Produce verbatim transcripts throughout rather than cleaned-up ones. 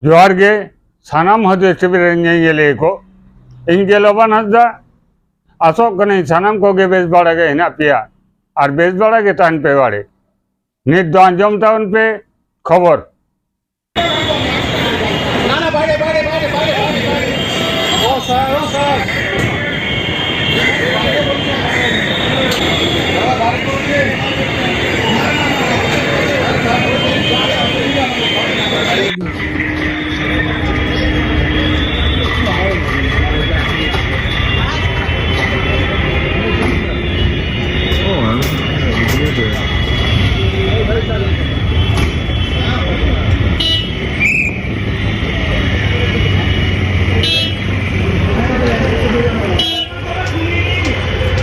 ᱡᱚᱦᱟᱨ ᱜᱮ ᱥᱟᱱᱟᱢ ᱦᱟᱹᱫᱤ ᱴᱤᱵᱷᱤ ᱨᱮᱱ ᱧᱮᱧᱮᱞᱤᱭᱟᱹ ᱠᱚ᱾ ᱤᱧ ᱜᱮ ᱞᱚᱵᱟᱱ ᱦᱟᱸᱥᱫᱟ᱾ ᱟᱥᱚᱜ ᱠᱟᱹᱱᱟᱹᱧ ᱥᱟᱱᱟᱢ ᱠᱚᱜᱮ ᱵᱮᱥ ᱵᱟᱲᱟ ᱜᱮ ᱦᱮᱱᱟᱜ ᱯᱮᱭᱟ ᱟᱨ ᱵᱮᱥ ᱵᱟᱲᱟ ᱜᱮ ᱛᱟᱦᱮᱱ ᱯᱮ ᱵᱟᱲᱮ᱾ ᱱᱤᱛ ᱫᱚ ᱟᱸᱡᱚᱢ ᱛᱟᱵᱚᱱ ᱯᱮ ᱠᱷᱚᱵᱚᱨ᱾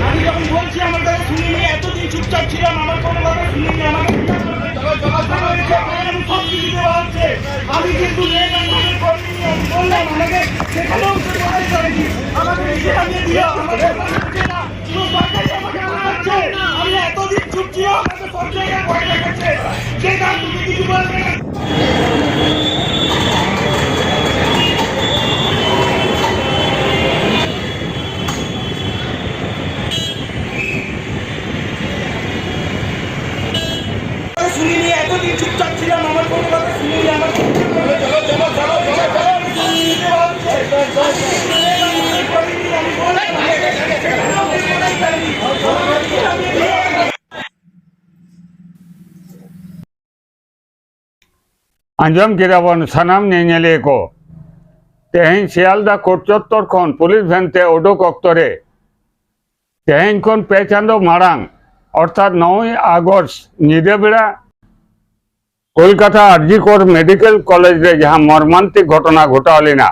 আমি যখন বলছি আমার কথা শুনিনি, এতদিন চুপচাপ ছিলাম, আমার কোনো কথা শুনিনি, আমাকে আমি সব কিছু দেওয়া হচ্ছে। আমি কিন্তু লেট আমি করিনি, আমি বললাম আমাকে সেখানেও সে বলতে চাইনি, আমাকে নিজে আমি দিও, আমাকে বলছে না, পুরো সরকারি আমাকে আনা হচ্ছে। আমি এতদিন চুপ ছিলাম, আমাকে সব জায়গায় ভয় দেখাচ্ছে। যে কাজ তুমি কিছু বলবে না। শুনিনি, এতদিন চুপচাপ ছিলাম, আমার কোনো কথা শুনিনি, আমার কোনো কথা শুনিনি। ᱟᱸᱡᱚᱢ ᱠᱮᱫᱟ ᱵᱚᱱ ᱥᱟᱱᱟᱢ ᱧᱮᱧᱮᱞᱤᱭᱟᱹ ᱠᱚ, ᱛᱮᱦᱮᱧ ᱥᱤᱭᱟᱞᱫᱟ ᱠᱳᱨᱴ ᱪᱚᱛᱛᱚᱨ ᱠᱷᱚᱱ ᱯᱩᱞᱤᱥ ᱵᱷᱮᱱ ᱛᱮ ᱩᱰᱩᱠ ᱚᱠᱛᱚ ᱨᱮ ᱛᱮᱦᱮᱧ ᱠᱷᱚᱱ ᱯᱮ ᱪᱟᱸᱫᱚ ᱢᱟᱲᱟᱝ, ᱚᱨᱛᱷᱟᱛ ᱱᱚᱭ ᱟᱜᱚᱥᱴ ᱧᱤᱫᱟᱹ ᱵᱮᱲᱟ ᱠᱳᱞᱠᱟᱛᱟ ᱟᱨᱡᱤ ᱠᱚᱨ ᱢᱮᱰᱤᱠᱮᱞ ᱠᱚᱞᱮᱡᱽ ᱨᱮ ᱡᱟᱦᱟᱸ ᱢᱚᱨᱢᱟᱱᱛᱤᱠ ᱜᱷᱚᱴᱚᱱᱟ ᱜᱷᱚᱴᱟᱣ ᱞᱮᱱᱟ,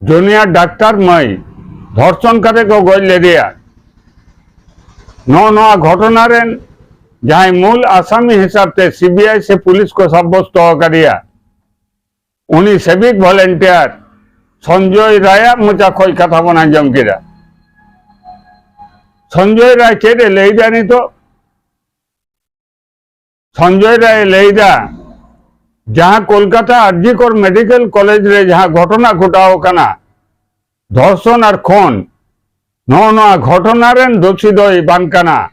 ᱡᱩᱱᱤᱭᱟᱨ ᱰᱟᱠᱛᱟᱨ ᱢᱟᱹᱭ ᱫᱷᱚᱨᱥᱚᱱ ᱠᱟᱛᱮ ᱠᱚ ᱜᱚᱡ ᱞᱮᱫᱮᱭᱟ᱾ ᱱᱚᱜᱼᱚ ᱱᱚᱣᱟ ᱜᱷᱚᱴᱚᱱᱟ ᱨᱮᱱ ᱡᱟᱦᱟᱸᱭ ᱢᱩᱞ ᱟᱥᱟᱢᱤ ᱦᱤᱥᱟᱹᱵ ᱛᱮ ᱥᱤᱵᱤᱟᱭ ᱥᱮ ᱯᱩᱞᱤᱥ ᱠᱚ ᱥᱟᱵᱵᱚᱥᱛᱚ ᱟᱠᱟᱫᱮᱭᱟ, ᱩᱱᱤ ᱥᱤᱵᱷᱤᱠ ᱵᱷᱚᱞᱮᱱᱴᱤᱭᱟᱨ ᱥᱚᱧᱡᱚᱭ ᱨᱟᱭᱟᱜ ᱢᱚᱪᱟ ᱠᱷᱚᱱ ᱠᱟᱛᱷᱟ ᱵᱚᱱ ᱟᱸᱡᱚᱢ ᱠᱮᱫᱟ᱾ ᱥᱚᱧᱡᱚᱭ ᱨᱟᱭ ᱪᱮᱫ ᱮ ᱞᱟᱹᱭᱫᱟ ᱱᱤᱛᱚᱜ? ᱥᱚᱧᱡᱚᱭ ᱨᱟᱭ ᱞᱟᱹᱭᱫᱟ, ᱡᱟᱦᱟᱸ ᱠᱳᱞᱠᱟᱛᱟ ᱟᱨ ᱡᱤ ᱠᱚᱨ ᱢᱮᱰᱤᱠᱮᱞ ᱠᱚᱞᱮᱡᱽ ᱨᱮ ᱡᱟᱦᱟᱸ ᱜᱷᱚᱴᱚᱱᱟ ᱜᱷᱚᱴᱟᱣ ᱟᱠᱟᱱᱟ, ᱫᱷᱚᱨᱥᱚᱱ ᱟᱨ ᱠᱷᱚᱱ, ᱱᱚᱜᱼᱚ ᱱᱚᱣᱟ ᱜᱷᱚᱴᱚᱱᱟ ᱨᱮᱱ ᱫᱳᱥᱤ ᱫᱚᱭ ᱵᱟᱝ ᱠᱟᱱᱟ᱾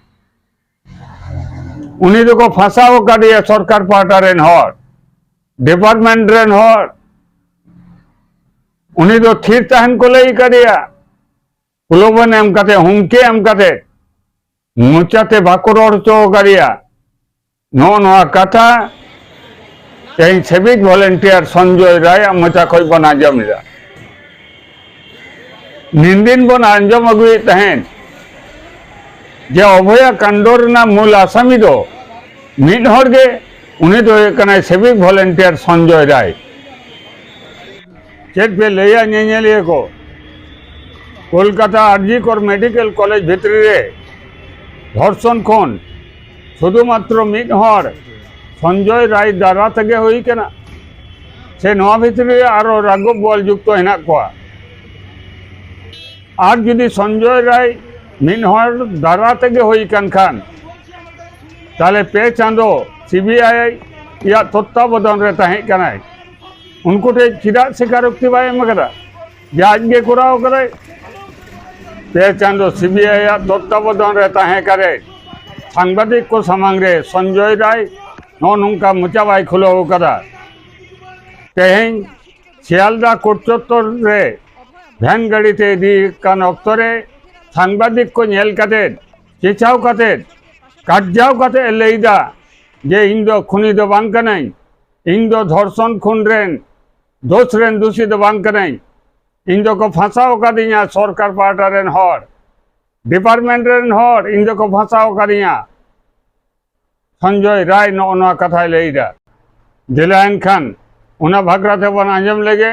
ᱩᱱᱤ ᱫᱚᱠᱚ ᱯᱷᱟᱸᱥᱟᱣ ᱟᱠᱟᱫᱮᱭᱟ ᱥᱚᱨᱠᱟᱨ ᱯᱟᱦᱴᱟ ᱨᱮᱱ ᱦᱚᱲ, ᱰᱤᱯᱟᱨᱴᱢᱮᱱᱴ ᱨᱮᱱ ᱦᱚᱲ᱾ ᱩᱱᱤ ᱫᱚ ᱛᱷᱤᱨ ᱛᱟᱦᱮᱱ ᱠᱚ ᱞᱟᱹᱭ ᱟᱠᱟᱫᱮᱭᱟ᱾ ᱯᱨᱚᱞᱳᱵᱷᱚᱱ ᱮᱢ ᱠᱟᱛᱮ, ᱦᱩᱢᱠᱤ ᱮᱢ ᱠᱟᱛᱮ, ᱢᱚᱪᱟᱛᱮ ᱵᱟᱠᱚ ᱨᱚᱲ ᱦᱚᱪᱚ ᱟᱠᱟᱫᱮᱭᱟ᱾ ᱱᱚᱜᱼᱚ ᱱᱚᱣᱟ ᱠᱟᱛᱷᱟ ᱛᱮᱦᱮᱧ ᱥᱤᱵᱷᱤᱠ ᱵᱷᱚᱞᱮᱱᱴᱤᱭᱟᱨ ᱥᱚᱧᱡᱚᱭ ᱨᱟᱭᱟᱜ ᱢᱚᱪᱟ ᱠᱷᱚᱱ ᱵᱚᱱ ᱟᱸᱡᱚᱢ ᱮᱫᱟ᱾ ᱱᱤᱱ ᱫᱤᱱ ᱵᱚᱱ ᱟᱸᱡᱚᱢ ᱟᱹᱜᱩᱭᱮᱫ ᱛᱟᱦᱮᱸᱫ ᱡᱮ ᱚᱵᱷᱚᱭᱟ ᱠᱟᱱᱰ ᱨᱮᱱᱟᱜ ᱢᱩᱞ ᱟᱥᱟᱢᱤ ᱫᱚ ᱢᱤᱫ ᱦᱚᱲ ᱜᱮ, ᱩᱱᱤ ᱫᱚ ᱦᱩᱭᱩᱜ ᱠᱟᱱᱟᱭ ᱥᱤᱵᱷᱤᱠ ᱵᱷᱚᱞᱮᱱᱴᱤᱭᱟᱨ ᱥᱚᱧᱡᱚᱭ ᱨᱟᱭ᱾ ᱪᱮᱫ ᱯᱮ ᱞᱟᱹᱭᱟ ᱧᱮᱧᱮᱞᱤᱭᱟᱹ ᱠᱚ? ᱠᱳᱞᱠᱟᱛᱟ ᱟᱨ ᱡᱤ ᱠᱚᱨ ᱢᱮᱰᱤᱠᱮᱞ ᱠᱚᱞᱮᱡᱽ ᱵᱷᱤᱛᱨᱤ ᱨᱮ ᱫᱷᱚᱨᱥᱚᱱ ᱠᱷᱚᱱ ᱥᱩᱫᱷᱩ ᱢᱟᱛᱨᱚ ᱢᱤᱫ ᱦᱚᱲ ᱥᱚᱧᱡᱚᱭ ᱨᱟᱭ ᱫᱟᱨᱟ ᱛᱮᱜᱮ ᱦᱩᱭ ᱠᱟᱱᱟ, ᱥᱮ ᱱᱚᱣᱟ ᱵᱷᱤᱛᱨᱤ ᱨᱮ ᱟᱨᱚ ᱨᱟᱜᱷᱚᱵ ᱵᱚᱞ ᱡᱩᱠᱛᱚ ᱦᱮᱱᱟᱜ ᱠᱚᱣᱟ? ᱟᱨ ᱡᱩᱫᱤ ᱥᱚᱧᱡᱚᱭ ᱨᱟᱭ ᱢᱤᱫ ᱦᱚᱲ ᱫᱟᱨᱟ ᱛᱮᱜᱮ ᱦᱩᱭ ᱠᱟᱱ ᱠᱷᱟᱱ, ᱛᱟᱦᱞᱮ ᱯᱮ ᱪᱟᱸᱫᱚ ᱥᱤ ᱵᱤ ᱟᱭ ᱭᱟᱜ ᱛᱚᱛᱛᱟᱵᱚᱫᱟᱱ ᱨᱮ ᱛᱟᱦᱮᱸ ᱠᱟᱱᱟᱭ, ᱩᱱᱠᱩ ᱴᱷᱮᱱ ᱪᱮᱫᱟᱜ ᱥᱤᱠᱟᱨᱳᱠᱛᱤ ᱵᱟᱭ ᱮᱢ ᱟᱠᱟᱫᱟ ᱡᱮ ᱟᱡ ᱜᱮ ᱠᱚᱨᱟᱣ ᱠᱟᱫᱟᱭ? ᱯᱮ ᱪᱟᱸᱫᱚ ᱥᱤ ᱵᱤ ᱟᱭ ᱭᱟᱜ ᱛᱚᱛᱛᱟᱵᱚᱫᱟᱱ ᱨᱮ ᱛᱟᱦᱮᱸ ᱠᱟᱛᱮ ᱥᱟᱝᱵᱟᱫᱤᱠ ᱠᱚ ᱥᱟᱢᱟᱝ ᱨᱮ ᱥᱚᱧᱡᱚᱭ ᱨᱟᱭ ᱱᱚᱜᱼᱚ ᱱᱚᱝᱠᱟ ᱢᱚᱪᱟ ᱵᱟᱭ ᱠᱷᱩᱞᱟᱹᱣ ᱟᱠᱟᱫᱟ᱾ ᱛᱮᱦᱮᱧ ᱥᱤᱭᱟᱞᱫᱟ ᱠᱳᱴ ᱪᱚᱛᱛᱚᱨ ᱨᱮ ᱵᱷᱮᱱ ᱜᱟᱹᱰᱤ ᱛᱮ ᱤᱫᱤ ᱠᱟᱱ ᱚᱠᱛᱚ ᱨᱮ ᱥᱟᱝᱵᱟᱫᱤᱠ ᱠᱚ ᱧᱮᱞ ᱠᱟᱛᱮ, ᱪᱮᱸᱪᱟᱣ ᱠᱟᱛᱮ, ᱠᱟᱨᱡᱟᱣ ᱠᱟᱛᱮ ᱮ ᱞᱟᱹᱭᱫᱟ ᱡᱮ ᱤᱧ ᱫᱚ ᱠᱷᱩᱱᱤ ᱫᱚ ᱵᱟᱝ ᱠᱟᱹᱱᱟᱹᱧ, ᱤᱧ ᱫᱚ ᱫᱷᱚᱨᱥᱚᱱ ᱠᱷᱩᱱ ᱨᱮᱱ ᱫᱳᱥ ᱨᱮᱱ ᱫᱩᱥᱤ ᱫᱚ ᱵᱟᱝ ᱠᱟᱹᱱᱟᱹᱧ, ᱤᱧ ᱫᱚᱠᱚ ᱯᱷᱟᱸᱥᱟᱣ ᱟᱠᱟᱫᱤᱧᱟ ᱥᱚᱨᱠᱟᱨ ᱯᱟᱦᱴᱟ ᱨᱮᱱ ᱦᱚᱲ, ᱰᱤᱯᱟᱨᱴᱢᱮᱱᱴ ᱨᱮᱱ ᱦᱚᱲ ᱤᱧ ᱫᱚᱠᱚ ᱯᱷᱟᱸᱥᱟᱣ ᱟᱠᱟᱫᱤᱧᱟ᱾ ᱥᱚᱧᱡᱚᱭ ᱨᱟᱭ ᱱᱚᱜᱼᱚ ᱱᱚᱣᱟ ᱠᱟᱛᱷᱟᱭ ᱞᱟᱹᱭᱫᱟ᱾ ᱫᱮᱞᱟ ᱮᱱᱠᱷᱟᱱ ᱚᱱᱟ ᱵᱷᱟᱠᱨᱟ ᱛᱮᱵᱚᱱ ᱟᱸᱡᱚᱢ ᱞᱮᱜᱮ᱾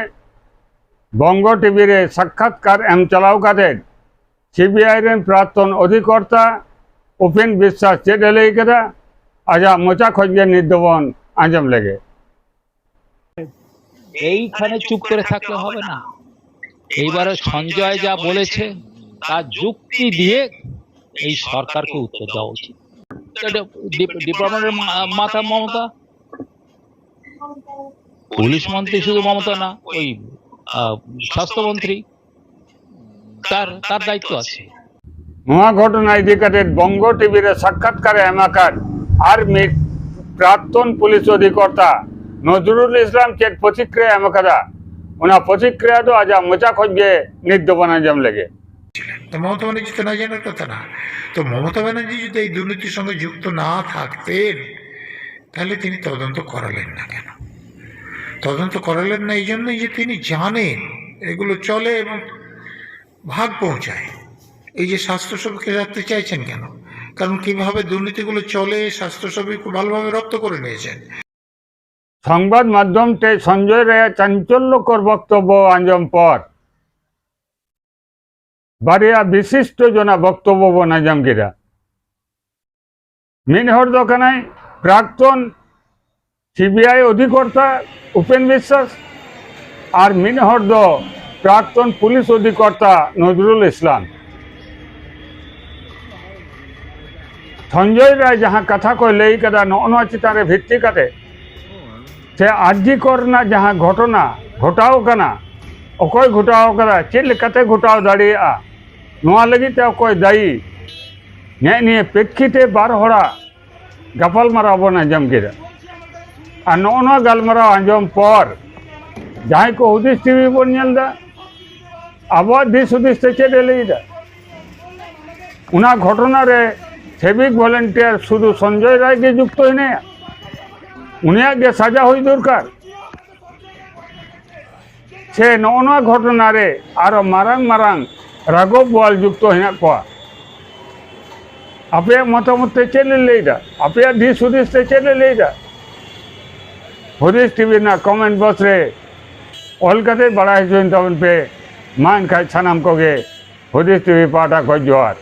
ᱵᱚᱝᱜᱚ ᱴᱤᱵᱷᱤ ᱨᱮ ᱥᱟᱠᱠᱷᱟᱛᱠᱟᱨ ᱮᱢ ᱪᱟᱞᱟᱣ ᱠᱟᱛᱮ ᱥᱤ ᱵᱤ ᱟᱭ ᱨᱮᱱ ᱯᱨᱟᱠᱛᱚᱱ ᱚᱫᱷᱤᱠᱚᱨᱛᱟ ᱩᱯᱮᱱ ᱵᱤᱥᱥᱟᱥ ᱪᱮᱫ ᱮ ᱞᱟᱹᱭ ᱠᱮᱫᱟ, ᱟᱡᱟᱜ ᱢᱚᱪᱟ ᱠᱷᱚᱱ ᱜᱮ ᱱᱤᱛ ᱫᱚᱵᱚᱱ ᱟᱸᱡᱚᱢ ᱞᱮᱜᱮ᱾ এইখানে চুপ করে থাকলে হবে না। এইবারে সঞ্জয় যা বলেছে, তার যুক্তি দিয়ে এই সরকারকে উত্তর দেওয়া উচিত। এটা ডিপ- ডিপার্টমেন্টের মা- মাথা মমতা। পুলিশ মন্ত্রী শুধু মমতা না, ওই, আহ, স্বাস্থ্যমন্ত্রী, তার, তার দায়িত্ব আছে। ᱱᱚᱣᱟ ᱜᱷᱚᱴᱚᱱᱟ ᱤᱫᱤ ᱠᱟᱛᱮ ᱵᱚᱝᱜᱚ ᱴᱤᱵᱷᱤ ᱨᱮ ᱥᱟᱠᱠᱷᱟᱛᱠᱟᱨᱮ ᱮᱢ ᱟᱠᱟᱫ ᱟᱨ ᱢᱤᱫ ᱯᱨᱟᱠᱛᱚᱱ ᱯᱩᱞᱤᱥ ᱚᱫᱷᱤᱠᱚᱨᱛᱟ ᱱᱚᱡᱨᱩᱞ ᱤᱥᱞᱟᱢ ᱪᱮᱫ ᱯᱨᱚᱛᱤᱠᱨᱤᱭᱟ ᱮᱢ ᱟᱠᱟᱫᱟ, ᱚᱱᱟ ᱯᱨᱚᱛᱤᱠᱨᱤᱭᱟ ᱫᱚ ᱟᱡᱟᱜ ᱢᱚᱪᱟ ᱠᱷᱚᱱ ᱜᱮ ᱱᱤᱛ ᱫᱚᱵᱚᱱ ᱟᱸᱡᱚᱢ ᱞᱮᱜᱮ᱾ তো মমতা ব্যানার্জি তো না জানার কথা না। তো মমতা ব্যানার্জি যদি এই দুর্নীতির সঙ্গে যুক্ত না থাকতেন, তাহলে তিনি তদন্ত করালেন না কেন? তদন্ত করালেন না এই জন্যই যে তিনি জানেন এগুলো চলে এবং ভাগ পৌঁছায়। এই যে স্বাস্থ্য সচিবকে রাখতে চাইছেন কেন? কারণ কিভাবে দুর্নীতিগুলো চলে, স্বাস্থ্য সচিব খুব ভালোভাবে রপ্ত করে নিয়েছেন। সংবাদ মাধ্যম ᱛᱮ ᱥᱚᱧᱡᱚᱭ ᱨᱟᱭᱟᱜ ᱪᱟᱧᱪᱚᱞᱞᱚᱠᱚᱨ ᱵᱚᱠᱛᱚᱵᱵᱚ ᱟᱸᱡᱚᱢ ᱯᱚᱨ ᱵᱟᱨᱭᱟ ᱵᱤᱥᱤᱥᱴᱚ ᱡᱚᱱᱟᱜ ᱵᱚᱠᱛᱚᱵᱵᱚ ᱵᱚᱱ ᱟᱸᱡᱚᱢ ᱠᱮᱫᱟ᱾ ᱢᱤᱫ ᱦᱚᱲ ᱫᱚ ᱠᱟᱱᱟᱭ ᱯᱨᱟᱠᱛᱚᱱ ᱥᱤᱵᱤᱟᱭ ᱚᱫᱷᱤᱠᱚᱨᱛᱟ ᱩᱯᱮᱱ ᱵᱤᱥᱥᱟᱥ ᱟᱨ ᱢᱤᱫ ᱦᱚᱲ ᱫᱚ ᱯᱨᱟᱠᱛᱚᱱ ᱯᱩᱞᱤᱥ ᱚᱫᱷᱤᱠᱚᱨᱛᱟ ᱱᱚᱡᱨᱩᱞ ᱤᱥᱞᱟᱢ᱾ ᱥᱚᱧᱡᱚᱭ ᱨᱟᱭ ᱡᱟᱦᱟᱸ ᱠᱟᱛᱷᱟ ᱠᱚᱭ ᱞᱟᱹᱭ ᱠᱟᱫᱟ, ᱱᱚᱜᱼᱚ ᱱᱚᱣᱟ ᱪᱮᱛᱟᱱ ᱨᱮ ᱵᱷᱤᱛᱛᱤ ᱠᱟᱛᱮ ᱥᱮ ᱟᱨ ᱡᱤ ᱠᱚᱨ ᱨᱮᱱᱟᱜ ᱡᱟᱦᱟᱸ ᱜᱷᱚᱴᱚᱱᱟ ᱜᱷᱚᱴᱟᱣ ᱠᱟᱱᱟ, ᱚᱠᱚᱭ ᱜᱷᱚᱴᱟᱣ ᱠᱟᱫᱟ, ᱪᱮᱫ ᱞᱮᱠᱟᱛᱮ ᱜᱷᱚᱴᱟᱣ ᱫᱟᱲᱮᱭᱟᱜᱼᱟ, ᱱᱚᱣᱟ ᱞᱟᱹᱜᱤᱫ ᱛᱮ ᱚᱠᱚᱭ ᱫᱟᱭᱤ, ᱱᱮᱜᱼᱮ ᱱᱤᱭᱟᱹ ᱯᱨᱮᱠᱠᱷᱤᱛᱮ ᱵᱟᱨ ᱦᱚᱲᱟᱜ ᱜᱟᱯᱟᱞᱢᱟᱨᱟᱣ ᱵᱚᱱ ᱟᱸᱡᱚᱢ ᱠᱮᱫᱟ᱾ ᱟᱨ ᱱᱚᱜᱼᱚ ᱱᱚᱣᱟ ᱜᱟᱞᱢᱟᱨᱟᱣ ᱟᱸᱡᱚᱢ ᱯᱚᱨ ᱡᱟᱦᱟᱸᱭ ᱠᱚ ᱦᱩᱫᱤᱥ ᱴᱤᱵᱷᱤ ᱵᱚᱱ ᱧᱮᱞ ᱮᱫᱟ, ᱟᱵᱚᱣᱟᱜ ᱫᱤᱥ ᱦᱩᱫᱤᱥ ᱛᱮ ᱪᱮᱫ ᱮ ᱞᱟᱹᱭ ᱮᱫᱟ? ᱚᱱᱟ ᱜᱷᱚᱴᱚᱱᱟ ᱨᱮ ᱥᱮᱵᱤᱠ ᱵᱷᱚᱞᱮᱱᱴᱤᱭᱟᱨ ᱥᱩᱫᱷᱩ ᱥᱚᱧᱡᱚᱭ ᱨᱟᱭ ᱜᱮ ᱡᱩᱠᱛᱚ ᱦᱮᱱᱟᱭᱟ, ᱩᱱᱤᱭᱟᱜ ᱜᱮ ᱥᱟᱡᱟ ᱦᱩᱭ ᱫᱚᱨᱠᱟᱨ᱾ ᱥᱮ ᱱᱚᱜᱼᱚ ᱱᱚᱣᱟ ᱜᱷᱚᱴᱚᱱᱟ ᱨᱮ ᱟᱨᱚ ᱢᱟᱨᱟᱝ ᱢᱟᱨᱟᱝ ᱨᱟᱜᱷᱚᱵ ᱵᱳᱣᱟᱞ ᱡᱩᱠᱛᱚ ᱦᱮᱱᱟᱜ ᱠᱚᱣᱟ? ᱟᱯᱮᱭᱟᱜ ᱢᱚᱛᱟᱢᱚᱛ ᱛᱮ ᱪᱮᱫ ᱞᱮ ᱞᱟᱹᱭᱫᱟ? ᱟᱯᱮᱭᱟᱜ ᱫᱤᱥ ᱦᱩᱫᱤᱥ ᱛᱮ ᱪᱮᱫ ᱞᱮ ᱞᱟᱹᱭᱫᱟ? ᱦᱩᱫᱤᱥ ᱴᱤᱵᱷᱤ ᱨᱮᱱᱟᱜ ᱠᱚᱢᱮᱱᱴ ᱵᱚᱠᱥ ᱨᱮ ᱚᱞ ᱠᱟᱛᱮ ᱵᱟᱲᱟᱭ ᱦᱚᱪᱚᱧ ᱛᱟᱵᱚᱱ ᱯᱮ᱾ ᱢᱟ ᱮᱱᱠᱷᱟᱡ ᱥᱟᱱᱟᱢ ᱠᱚᱜᱮ ᱦᱩᱫᱤᱥ ᱴᱤᱵᱷᱤ ᱯᱟᱦᱴᱟ ᱠᱷᱚᱱ ᱡᱚᱦᱟᱨ᱾